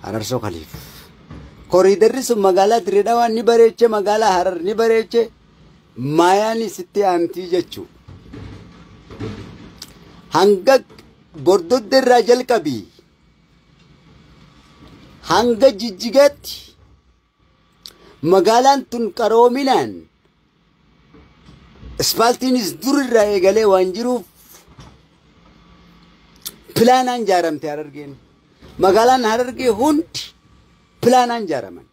Hararsoo Khaliif. Koriidarri sun magaalaa Dirree Dhawaa ni bareeche, magaalaa Harar ni bareeche, maayaan sitti aantii jechuudha. Hanga Bordodde irraa jalqabii hanga Jijjigaatti magaalaan tun qaroominaan ispaaltiinis dur irraa eegalee waan jiruuf pilaanaan jaaramte Harargeen. Magaalaan Harargee hundi pilaanaan jaaraman.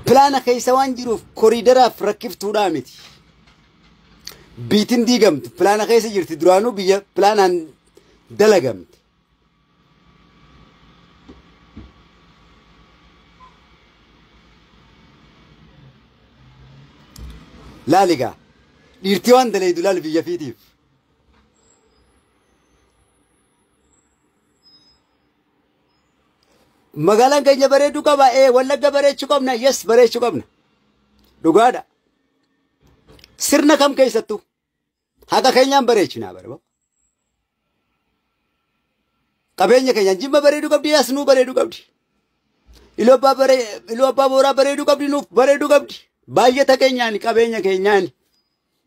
Pilaana keessa waan jiruuf koriidaraaf rakkiftuudhaa miti. Biitiin diigamtu pilaana keessa jirti duraanuu biyya pilaanaan dalagamte. Laaligaa dhiirtii waan dalaydu laal biyya fiitiif. Magaalaan keenya bareeduu qaba. Wallagga bareechuu qabna. Yes, bareechuu qabna. Dhugaadha. Sirna kam keessattuu haqa keenyaan bareechinaa barba. Qabeenya keenyaan Jimma bareeduu qabdi, as nuu bareeduu qabdi. Iluu Abbaa Booraa bareeduu qabdi, nuuf bareeduu qabdi. Baay'ata keenyaan qabeenya keenyaan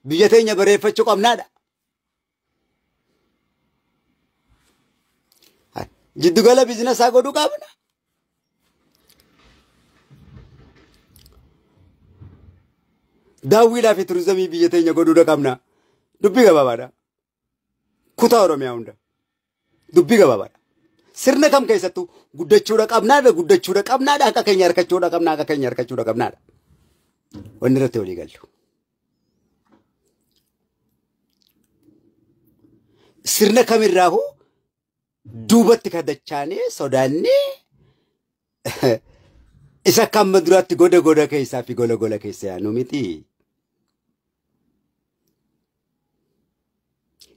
biyya teenya bareeffachuu qabnaadha. Jiddugala biizinasaa godhuu qabna. Daawwiidhaa fi turizimii biyya teenya godhuu qabna. Dubbii gabaabaadha. Kutaa Oromiyaa hunda. Dubbii gabaabaadha. Sirna kam keessattuu guddachuudha qabnaadha, guddachuudha qabnaadha, haqa keenya harkachuudha qabna, haqa keenya harkachuudha qabnaadha. Wanni irratti walii gallu. Sirna kamirraahuu duubatti kadachaanee sodaannee isa akka amma duraatti goda goda keessaa fi gola gola keessa yaanu miti.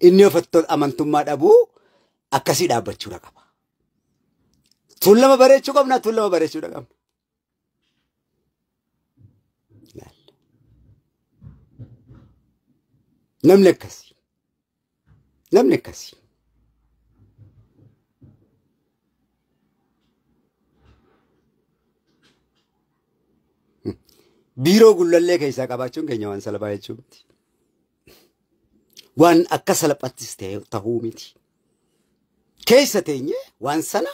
Inni ofitti amantummaa dhabuu akkasii dhaabbachuudha qaba. Tuulama bareechuu qabna, tuulama bareechuudha qabna. Namni akkasii. Namni akkasii. Biiroo Gullallee keessaa qabaachuun keenya waan salphaa jechuu miti. Waan akka salphattis ta'uu miti. Keessa teenye waan sana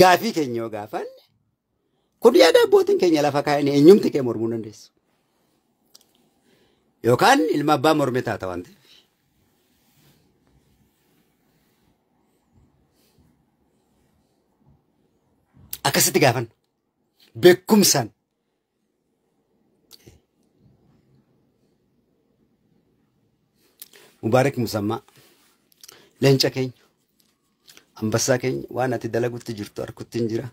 gaafii keenya yoo gaafanne kun yaada abbootiin keenya lafa kaa'anii eenyumti kee mormuu dandeessu. Yookaan ilma abbaa morme taata waan ta'eef. Akkasitti gaafanna. Beekumsaan. Mubaarak Musammaa leenca keenya ambassaa keenya waan ati dalagutti jirtu harkutti hin jira.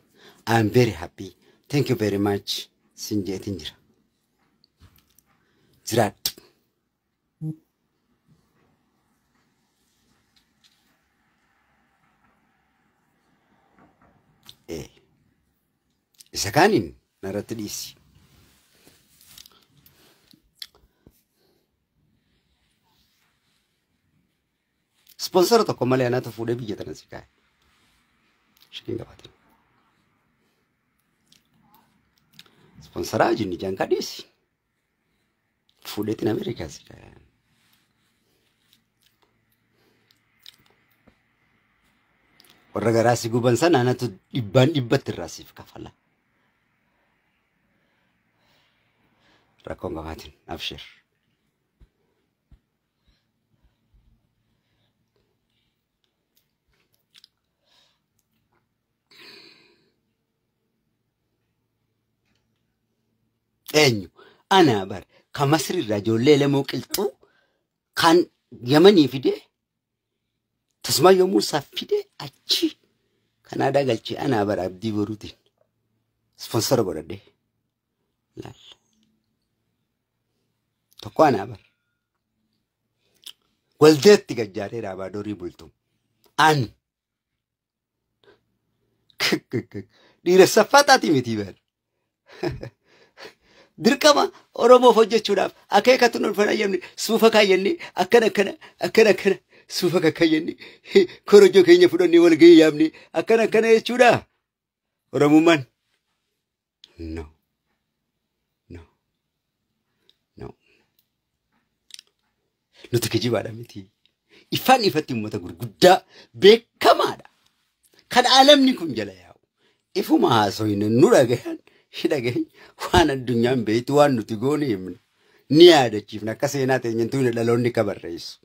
I am very happy. Thank you very much. Sin jeetin jira. Jiraadhu. Isa kaaniin narratti dhiisi. Sponsora tokko malee anaatu fuudhee biyya tana si kaa'e. Shikiin qabaatin. Sponsoraa jinni jaankaa dhiisi. Fuudheetiin Ameerikaa si kaa'e. Warra garaa si guban sana anatu dhibbaan dhibbatti irraa siif kafala. Rakkoon qabaatin abshir. Eenyu ana bar kan Masri irraa ijoollee Elemoo Qilxuu kan Yamanii fide Tasmaayyoo Muusaa fide achi Kanaadaa galchee ana bar Abdii Boruutiin sponsora godhadhe. Laal. Tokko ana bar. Waldeetti gajjaaree raabaadorii bultu. An. Dhiira saffaxaati miti bar. Dirqama Oromoof hojjechuudhaaf akeekatu nu fayyadamne suufa kaayyannee akkana akkana akkana akkana suufa kakkaayyannee korojoo keenya fudhannee wal gahii yaamne akkana akkana jechuudha. Oromummaan. No. No. No. Nuti kijibaadha miti. Ifaan ifatti uummata gurguddaa beekamaadha. Kan alamni kun jala yaa'u. Ifuma haasofne nu dhagahan dhagahin waan addunyaan beektu waan nuti goone himne ni yaadachiifna akka seenaa teenyantuu dhaloonni ka barreessu.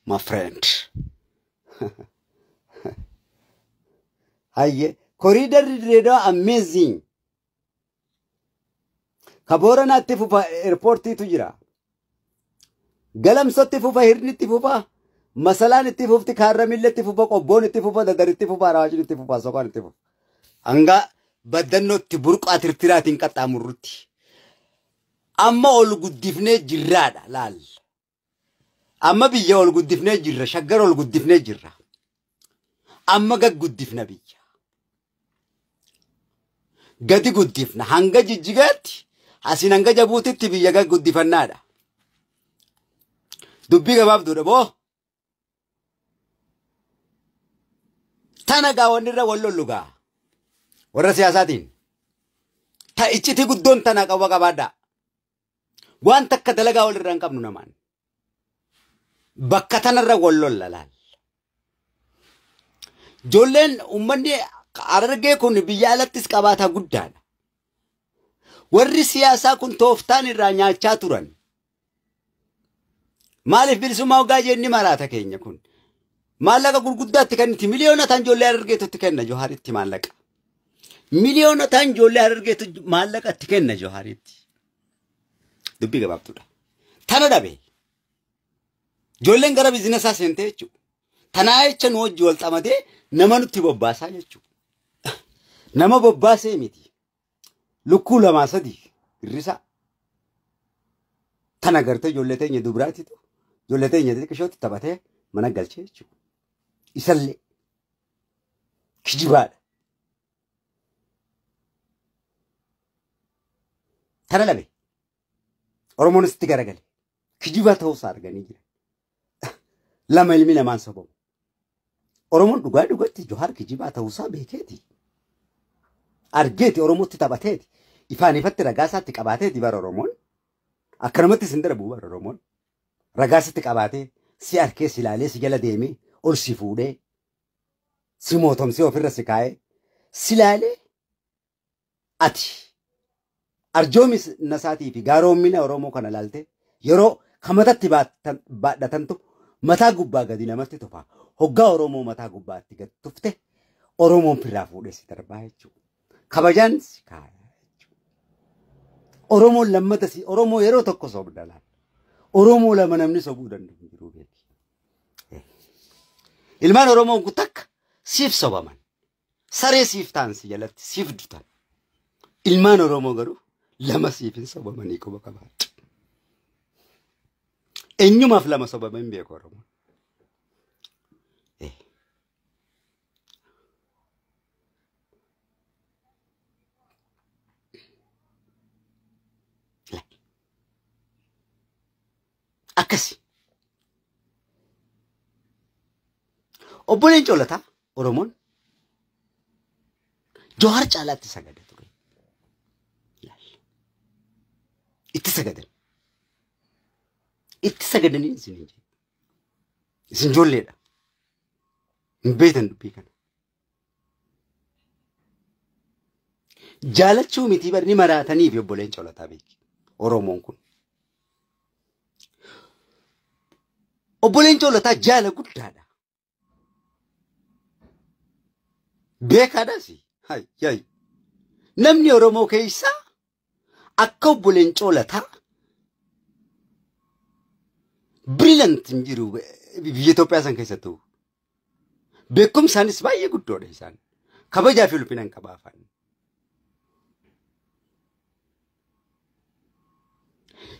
My friend. Hayyee koriidarri Dirreedawaa amazing. Ka Booranaatti fufa eerpoortiitu jira. Galamsootti fufa hirnitti fufa masalaan itti fufti kaarramillee itti fufa qobboon itti fufa dadaritti fufa rawaashin itti fufa soqaan itti fufa. Hanga baddannootti burqaa tirtiraatiin qaxxaamurrutti. Amma ol guddifnee jirraadha laal. Amma biyya ol guddifnee jirra shaggar ol guddifnee jirra. Amma gad guddifna biyya. Gadi guddifna hanga jijjigaatti asiin hanga jabuutitti biyya gad guddifannaadha. Dubbii gabaabduudha boo. Tana gaawwan irra wal lollu gaa. Warra siyaasaatiin. Ta iccitii guddoon tana qawwa qabaadhaa. Waan takka dalagaa wal irraa hin qabnu namaan. Bakka tanarra wal lolla laal. Ijoolleen uummanni Harargee kun biyya alattis qabaataa guddaadha. Warri siyaasaa kun tooftaan irraa nyaachaa turan. Maaliif bilisummaa hoggaa jenni maraata keenya kun. Maallaqa gurguddaatti kenniti miliyoona ta'an ijoollee Harargeetutti kenna Johaaritti maallaqa. Miliyoona ta'an ijoollee Harargeetu maallaqa itti kenna Johaaritti. Dubbii gabaabtuudha. Tana dhabe. Ijoolleen gara biizinesaa seentee jechuudha. Tanaa jecha nu wajji wal xamadee nama nutti bobbaasaa jechuudha. Nama bobbaasee miti. Lukkuu 2 3 hir'isa. Tana gartee ijoollee teenya dubaraatitu ijoollee teenya xixiqqishootti taphatee mana galchee jechuudha. Isallee kijibaadha. Tana dhabe. Oromoonis itti garagale. Kijibaa ta'uusaa arganii jira. Lama ilmi namaan sobamu. Oromoon dhugaa dhugatti Johaar kijibaa ta'uusaa beekeeti. Argeeti Oromootti taphateeti. Ifaan ifatti ragaa isaatti qabaateeti bara Oromoon. Akkanumatti isin darbu bara Oromoon. Ragaa sitti qabaatee si harkee si ilaalee si jala deemee ol si fuudhee si mootomsee ofirra si kaa'ee si ilaalee ati arjoomis nasaatii fi gaaroommina Oromoo kana ilaalte yeroo kamatatti baadhatantu mataa gubbaa gadi namatti tufa. Hoggaa Oromoo mataa gubbaatti gadi tufte Oromoon firraa fuudhee si darbaa jechuudha. Kabajaan si kaaya jechuudha. Oromoon lammata si Oromoo yeroo tokko sobda laala. Oromoo lama namni sobuu danda'u hin jiru beeki. Ilmaan Oromoo kun takka siif sobaman. Saree siif ta'an si jalatti siif dutan. Ilmaan Oromoo garuu lama siif hin sobamanii quba qabaatu. Eenyumaaf lama sobamee hin beeku Oromoon. Akkasi. Obboleen Coolataa Oromoon Johaar caalaatti sagada ture. Itti sagadan. Itti sagadanii isin hin jedhu. Isin ijoolleedha. Hin beektan dubbii kana. Jaalachuu miti barni maraataniif obboleen Coolataa beeki. Oromoon kun. Obboleen Coolataa jaala guddaadha. Beekaadhaas. Hayyaay. Namni Oromoo keessaa akka obboleen Coolataa brilliant hin jiru biyya Itoophiyaa san keessattuu. Beekumsaanis baay'ee guddoodha isaan. Kabajaa fi ulfina hin qabaafan.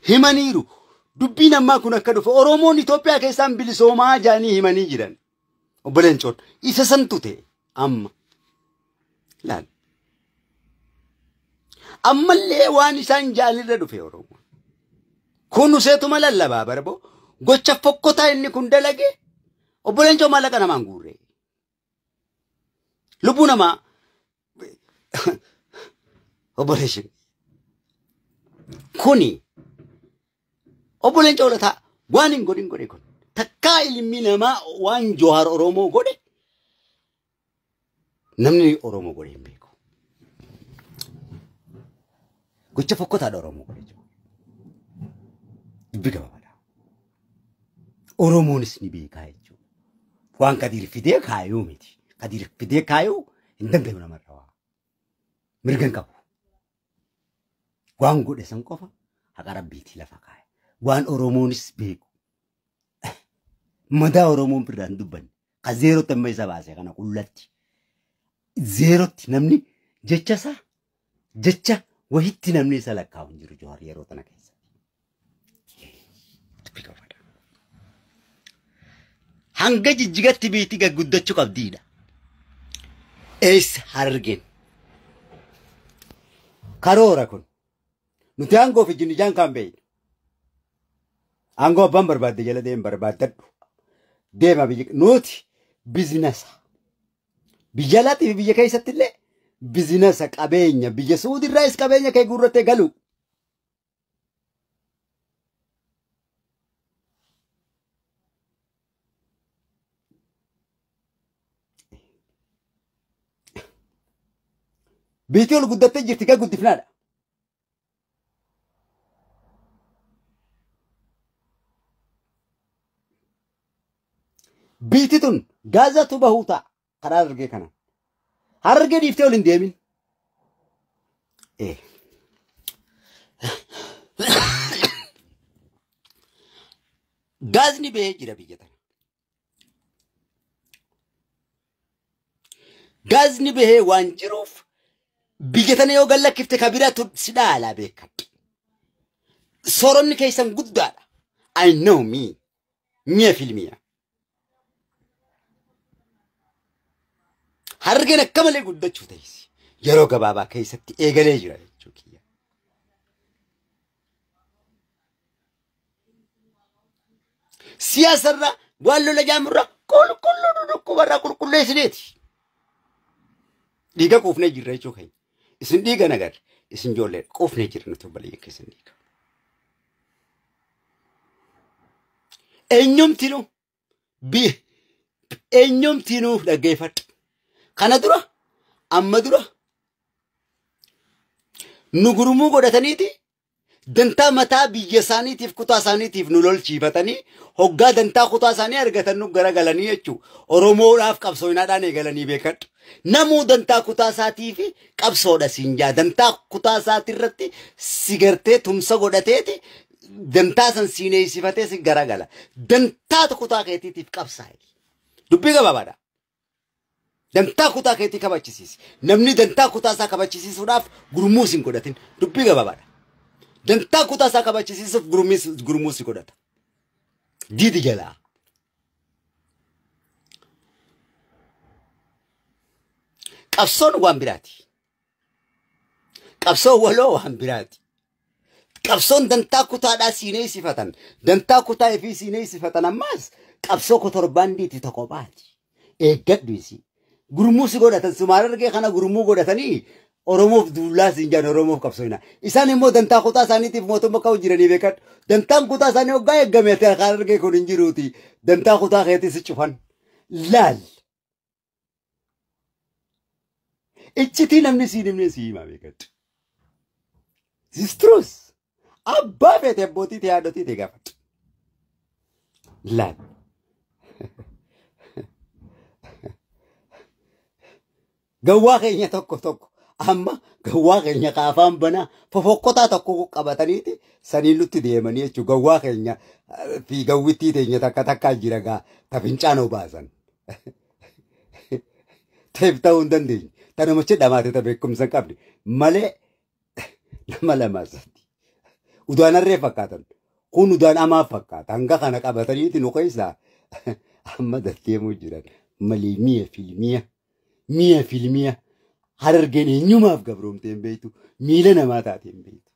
Himaniiru. Dubbiin ammaa kun akka dhufe Oromoon Itoophiyaa keessaan bilisoomaa jaanii himanii jiran. Obboleen Coolataa isa santu ta'e amma. Laal. Ammallee waan isaan jaalirra dhufe Oromoo. Kun useetuma lallabaa barboo gocha fokkotaa inni kun dalage obbo Leencoo maallaqa namaan guurre. Lubbuu namaa obbo Leencoo kuni obbo Leencoo Lataa waan hin godhin godhe kun takkaa ilmi namaa waan Johaar Oromoo godhe namni Oromoo godhe hin beeku. Gocha fokkotaadha Oromoo godhe jechuudha. Dubbi gabaabaadha. Oromoonis ni beekaa jechuudha. Waan Kadiir fidee kaayuu miti. Kadiir fidee kaayuu hin danda'u namarra waa. Mirga hin qabu. Waan godhe san qofa haqa rabbiitii lafa kaaya. Waan Oromoonis beeku. Madaa Oromoon birraa hin dubbanne. Ka zeerootti amma isa baase kana qullatti. Zeerootti namni jecha isaa jecha wahitti namni isa lakkaa'u hin jiru Johaar yeroo tana keessa. Dubbi gabaadha. Hanga jijjigatti biitti gagguddachuu qabdiidha. Eessa Harargeen? Karoora kun. Nuti aangoo fi jinnijaan kan beeknu. Aangoo abbaan barbaadde jala deem barbaaddadhu. Deema biyya nuti bizinasa. Biyya alaatii fi biyya keessatti illee bizinasa qabeenya biyya Suudirraayis qabeenya kee guurrattee galu. Biitti ol guddattee jirti gaa guddifnaadha. Biitti tun gaazatu bahuu ta'a karaa Harargee kana. Harargee dhiiftee ol hin deemin. Gaazni bahee jira biyya tana. Gaazni bahee waan jiruuf biyya tana yoo gallakkifte ka biraatu si dhaalaa beekadhu. Sooronni keessan guddaadha. I know me. Mi'a filmiya. Harargeen akka malee guddachuu ta'isi. Yeroo gabaabaa keessatti eegalee jira jechuu kiyya. Siyaasarraa waan lola jaamurraa qulqulluu dhukkubarraa qulqulleessineeti. Dhiiga quufnee jirra jechuu keenya. Isin dhiiga nagarre isin ijoollee quufnee jirra nuti obboleeyyan keessan dhiiga. Eenyumtinuu eenyumtinuu dhaggeeffadhu. Kana dura amma dura nu gurmuu godhataniiti dantaa mataa biyya isaaniitiif kutaa isaaniitiif nu lolchiifatanii hoggaa dantaa kutaa isaanii argatan nu garagalanii jechuudha. Oromoodhaaf qabsoonaadhaan eegalanii beekadhu. Namuu dantaa kutaa isaatii fi qabsoodha siin jaa. Dantaa kutaa isaatii irratti si gartee tumsa godhateeti dantaa san siineessifatee si garagala. Dantaa kutaa keetiitiif qabsaa'i. Dubbii gabaabaadha. Dantaa kutaa keetii kabachisiisi. Namni dantaa kutaa isaa kabachisiisuudhaaf gurmuu sin godhatin. Dubbii gabaabaadha. Dantaa kutaa isaa kabachisiisuuf gurmuu si godhata. Diidi jalaa. Qabsoon waan biraati. Qabsoon waloo waan biraati. Qabsoon dantaa kutaadhaa siineessifatan. Dantaa kutaa ifii siineessifatan ammaas qabsoo kotorbaandiiti tokko baati. Eeggadhu isii. Gurmuu si godhatan sumaara argee kana gurmuu godhatanii Oromoof duulaa siin jaan Oromoof qabsoofna. Isaan immoo dantaa kutaa isaaniitiif mootummaa ka'u jiranii beekadhu. Dantaan kutaa isaanii hoggaa eeggame kan argee kun hin jiruuti. Dantaa kutaa keetii si cufan. Laal. Iccitii namni siin himne si himaa beekadhu. Sistruus. Abbaa feete abbootii ta'e haadhotii ta'e gaafadhu. Laal. Gawwaa keenya tokko tokko amma gawwaa keenya kaafaan banaa fofokkotaa tokko qabataniiti saniin nutti deemanii jechuudha. Gawwaa keenya fi gawwittii teenya takka takkaa jira gaa tafincaan obaasan. Ta'eef ta'uu hin dandeenye. Tanuma dhamaate ta beekumsa hin qabne malee nama lama sadi. Udaan harree fakkaatan. Kun udaan amaa fakkaata. Hanga kana qabataniiti nu keessaa amma deddeemuu jiran. Malee mi'a filmiya. Mi'a filmiya. Harargeen eenyumaaf gabroomtee hin beektu, miila namaa taatee hin beektu.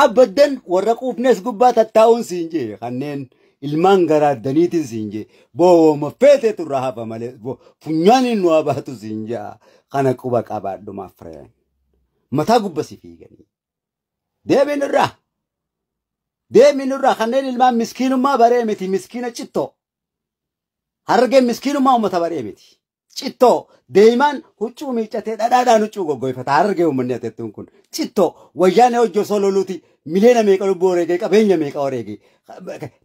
Abaddan warra quufnes gubbaa tattaa'uun siin jee, kanneen ilmaan garaaddaniitiin siin jee, boowoma feeteetu irraa hafa malee funyaaniin nu haa baatu siin jaa. Kana quba qabaadhumaaf fireen. Mataa gubba si fiiganii. Deebiin irraa. Deebiin irraa kanneen ilmaan miskiinummaa baree miti, miskiina cittoo. Harargeen miskiinummaa uummata baree miti. Cittoo deemaan huccuu miiccatee dhadhaadhaan huccuu goggoifata. Harargee uummanni atettuun kun. Cittoo wayyaanee hojii osoo loluuti miliyoona meeqa lubbuu wareegee, qabeenya meeqa wareegee.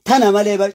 Tana malee.